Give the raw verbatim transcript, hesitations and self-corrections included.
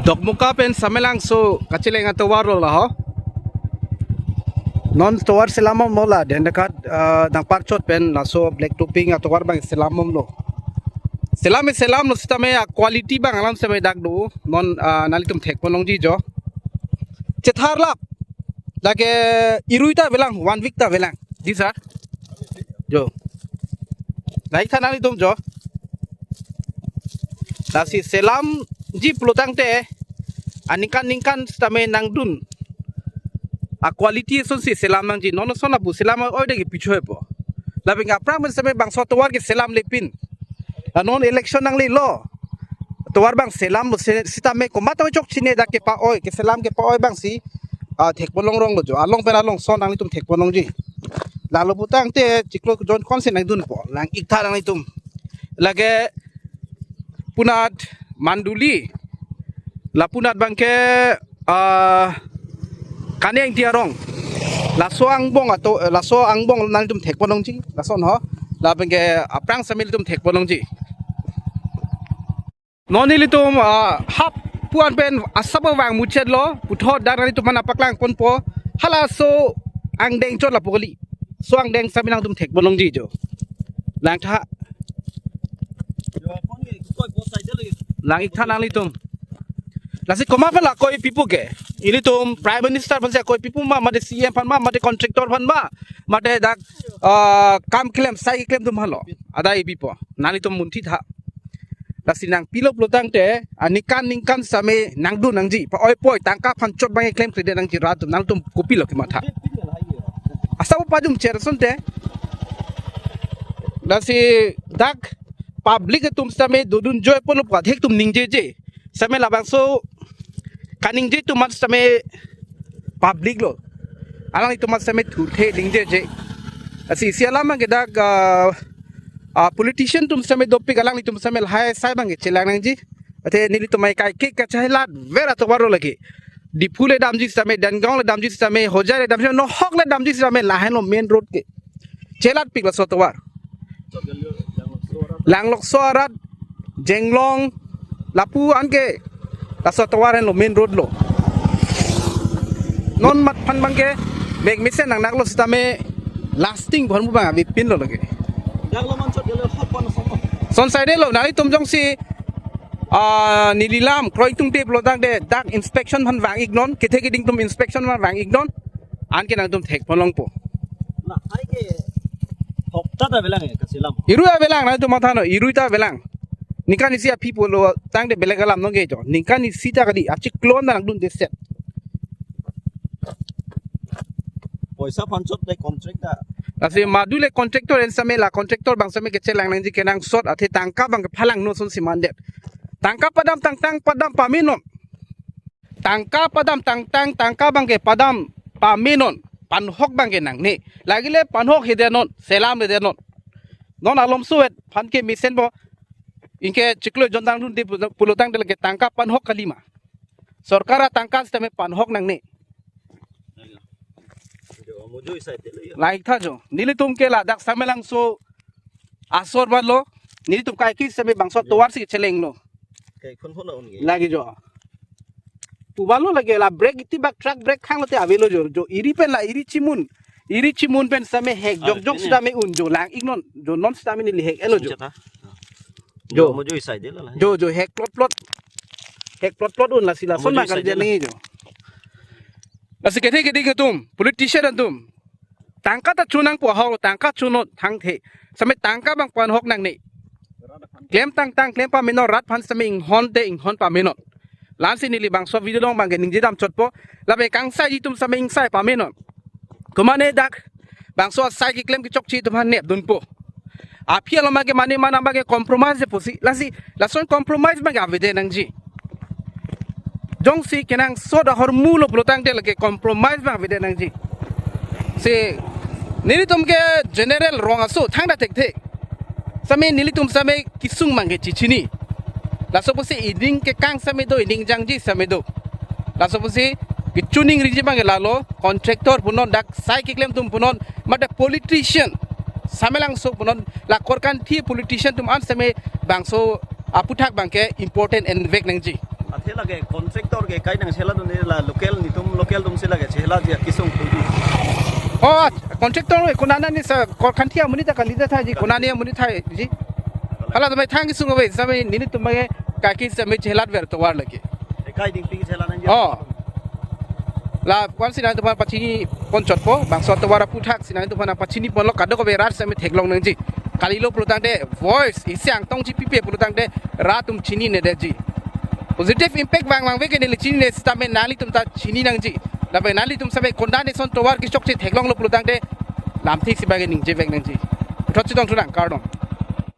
Dokmoka pen Samelangso kacheleng atovar lo la ho. Non tovar selam bom lo la, Dhendakat, ah, nangpakchot pen laso black topping atovar abang selam bom lo. Selam selam lo sitame a-quality abang alam sitame dak do. Non, ah, nanglitum thekpon longji jo. Chetharlap. Lake irui ta avelang, one week ta avelang. Ji sir. Jo. Lahai tha nanglitum jo. Lasi selamji pulotangte aningkan ningkan sitame nangdun a-quality asonsi selam nangji, non ason abu selam oi-oi de ke pichoi po. Lapen aphrang pen sitame bangso tovar ke selamlepin. La non election nanglelo. Tovar abang selam lo se-, sitame komat ta chokchine dak kepa-oi, keselam kepa-oi abangsi, ah, thekpon longrong lo jo. Along pen along ason nanglitum thekpon longji. Lalo pulotangte chiklo jon konsi nangdunpo. Lang-ik tha nanglitum. Lake Punat, Manduli, la Punat abangke, ah, Kane Ingti arong. Laso angbong ato, laso angbong nanglitum thekpon longji. Lason ho. Lapenke aphrang sitame ilitum thekpon longji. Non ilitum, ah, hap puan pen asap vang muchotlo, puthot dak nanglitum aphan nangpaklangponpo. Halaso angdeng chot lapu kali. So angdeng sitame nangtum thekpon longji jo. Lang tha. Lang-ik tha nanglitum. Lasi komat aphan la koi pipo ke. Ilitum Prime Minister aphansi koi pipo ma, mate C M aphan ma, mate contractor aphan ma, mate dak, ah, kam klem, sai klem atum aphan lo. Adai pipo. Nanglitum munthi tha. Lasi nangpilo pulotangte, aningkan ningkan sitame nangdun nangji. Pa-oi poi, tangka aphan chot abang klemkledet nangji rat atum, nangtum kopilo kematha. Asap pajum cher asonte. Lasi dak public atum sitame dodun joipo lo pu athek atum ningjeje. Sitame labangso kaningje atum mat sitame public lo. Alanglitum mat sitame thurthe ningjeje. Lasi isi alam abangke dak, ah, ah, politician atum sitame dopik, alanglitum sitame lahai sai abangke chelang nangji. Athe nelitum mai kaike kachelat ver atovar lo lake. Diphu le damji sitame, Dangaon le damji sitame, Hojai le damji, Nohok le damji sitame, lahenlo main road ke. Chelatpik laso atovar. Langlokso arat, Jenglong, lapu anke laso atovar henlo main road lo. Non mat aphan abangke mek mesen nang naklo sitame lasting bon bu abang avepin lo lake. Dak lo man chot gelo hop pon somo. Son side lo, nanglitum jongsi, ah, neli lam kroi tungte pulotangte dak inspection aphan vang-iknon, kethe keding atum inspection aphan vang-iknon. Anke nangtum thekpon longpo. Lahai ke hopta ta avelang ya, kaselam. Irui avelang, nanglitum mathanon, irui ta avelang. Ningkan isi aphi pulotangte belek alam nonke jo. Ningkan isi ta kali, achiklo ta nangdunde set. Poisa aphan chot le contract ta. Lasi madu le contractor pen sitame la contractor abang sitame kechelang nangji, kenangsot athe tangka abangke phalangno asonsi mandet. Tangka padam tangtang padam pamenon. Tangka padam tangtang, tangka abangke padam pamenon. Panhok abangke nangne. Lake le panhok hedenon, selamledenon. Non alomso et aphan ke mesenpo. Anke chiklo jon nangdunde pulotangte lake tangka panhok kalima. Sorkar atangka sitame panhok nangne. Lahai tha jo. Nelitum ke ladak Samelangso asor abang lo. Nelitum kaike sitame bangso tovar si chelenglo. Kaike phone phone un ge. Lake jo. Pu abang lo lake la brake iti bak truck brake khang lote avelo jo. Jo iri pen la iri chimun. Iri chimun pen sitame hek jok jok sitame un jo, lang-iknon. Jo non sitame neli hek-etlo jo. Jo. Mo jo isai de la la. Jo, jo, hek plot plot. Hek plot plot un lasi lason abang kali jo. Lasi kethe keding atum, politician atum. Tangka ta chonangpo, ahok tangka chonon thangthe. Sitame tangka abang panhok nangne. Klem tangtang, klem pamenon, rat aphan sitame inghonte inghon pamenon. Lasi neli bangso video along abangke ningje damchotpo. Lapen kangsaiji atum sitame ingsai pamenon. Komane dak bangso asai keklem kechokche atum aphan nepdunpo. Aphi along abangke mane manang abangke compromise pusi. Lasi lason compromise abangke avedet nangji. Jongsi kenangsot ahormu lo pulotangte lake compromise abang avedet nangji. Si nelitum ke general rong aso thangta thekthe. Sitame nelitum sitame kesung abangke chechini. Laso pusi ining kekang sitame do, ining jangji sitame do. Laso pusi kechoningriji abangke lalo, contractor punon, dak sai keklem atum punon, mate politician, Samelangso punon, la Korkanthi politician atum an sitame bangso aputhak abangke important envek nangji. Athe lake contractor ke kai nangcheladunde, la local, netum local atumsi lake cheladunji kesung thudi. Oh, contractor ke konat nani sa, ko-, kanthi amonit ta kali ta thaiji, konani amonit thaiji. Hala ta methang kesung ave, sami nelitum ke kaki sami chelat ver tovar lake. Ekai dingpi chelanangji. Oh. La, kwan si nangtum aphan pachini pon chotpo, bangso tovar aputhak si nangtum aphan pachini ponlo, kadokave rat sami theklong nangji. Kalilo pulotangte, voice isi angtong chipipe pulotangte, rat atum chininedetji. Positive impact vang vangve ke neli chinine sitame nanglitum ta chini nangji. Lapen nanglitum sami konat ason tovar kechokche theklonglo pulotangte, lamthe isi abang ke ningjevek nangji. Puthot chetongthu nang, kardom.